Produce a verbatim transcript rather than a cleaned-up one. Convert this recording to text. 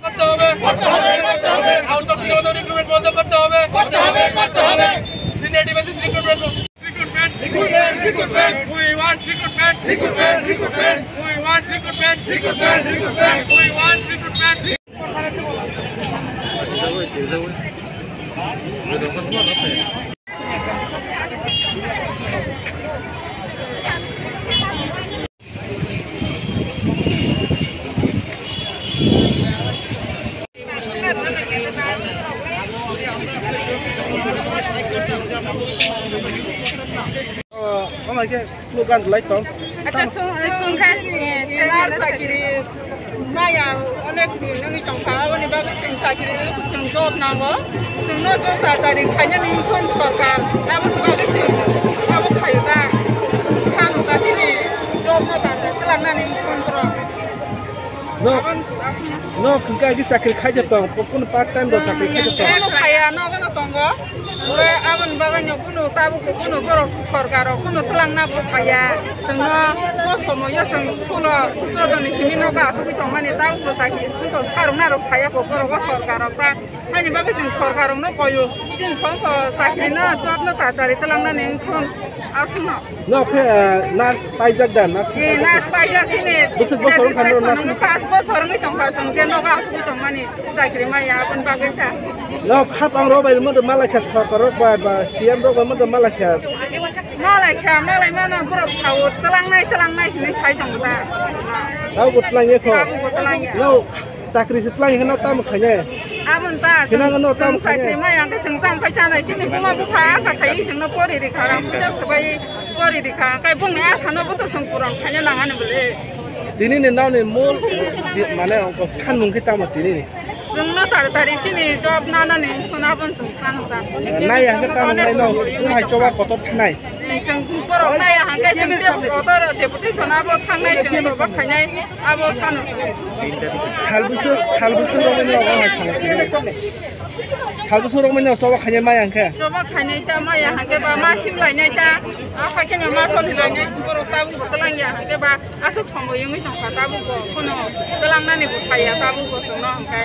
করতে হবে, করতে হবে, করতে হবে। আউটসোর্সিং রিক্রুটমেন্ট বন্ধ করতে হবে। করতে হবে, করতে হবে। সিনিয়র ডিফেন্স রিক্রুটমেন্ট বন্ধ। Recruitment, recruitment, recruitment. We want recruitment, recruitment. We want recruitment, recruitment, recruitment. We want recruitment. Omo khe slogan rwlai tong. Acha, sung, sung kha, eh, chakiri maya onek din wngwi tong kha, aboni bagwi chwng chakiri, chwng job nango, chwngno job tatari khainani wngkha sorkar, aboni bagwi chwng abo khaio ta, sano ta chini job no tatari twlangnani wngkha borok. No. Aboni No, hwnkhe agi chakri khaijak tong, kunu part time rok chakri khaijak tong. Kunu khaya, nogo no tongo. Hwnkhe aboni bagwi no kunu tabuk kunu borok sorkar rok kunu twlangna bo saya. Chwngno bo somoyo chwng sulo sodoni simi nogo asugwi tongmani tabuk bo chakri kunu sarwkna rok saya kok borok o sorkar rok ta. Haini bagwi chwng sorkar rok no koyo. Chwng songkho chakri no job no tatari twlangnani wngthun aswkno. No khe, ah, nurse paijak da, nurse Eh, paijak. Nurse paijak chini. Bwswk bosor wngkha no nurse? Paanch bosor wngwi tongkha, chwng je nogo asugwi tongmani chakri maya aboni bagwi kha. No khapang rok bai modo malai kha, sorkar rok bai ba C M rok bai modo malai kha. Malai kha, malai mano borok sao twlangnai, twlangnai hinwi sai tongkha. Tabo bo twlangya kho. Tabo bo twlangya. No Chakri se twlang hino tamo khainai? Aboni ta Hino chwng, no tamo chwng chakri khainai? Maya hwnkhe chwng cham khai chanai chini buma bupha asa khai chwngno pori rikha, rang puja sabai pori rikha, kai bungni asa no buto chwng puron khaina nangani bole. Tini ni nao ni mul di-, mane ongkho sanmung khe tamo tini ni? Chwngno tari tari chini job nanani sona bon chwng sanu ta. Nai hwnkhe tamo nai no, bung hai choba kotor thanai. Chwng borok nai hwnkhe chwng tei kotor deputation abo thangnai chwng choba khainai. Abo sano. Salbwswk, salbwswk rokni nogo hai thangwi. Salbwswk rokni nogo choba khainai maya hwnkhe. Choba khainai ta maya hwnkhe ba ma himlainai ta. A khaikhe ma solilainai borok tabuk bo twlangya hwnkhe ba aswk somoi wngwi tongkha tabuk bo. Kuno twlangnani bo saya tabuk bo chwngno hwnkhe.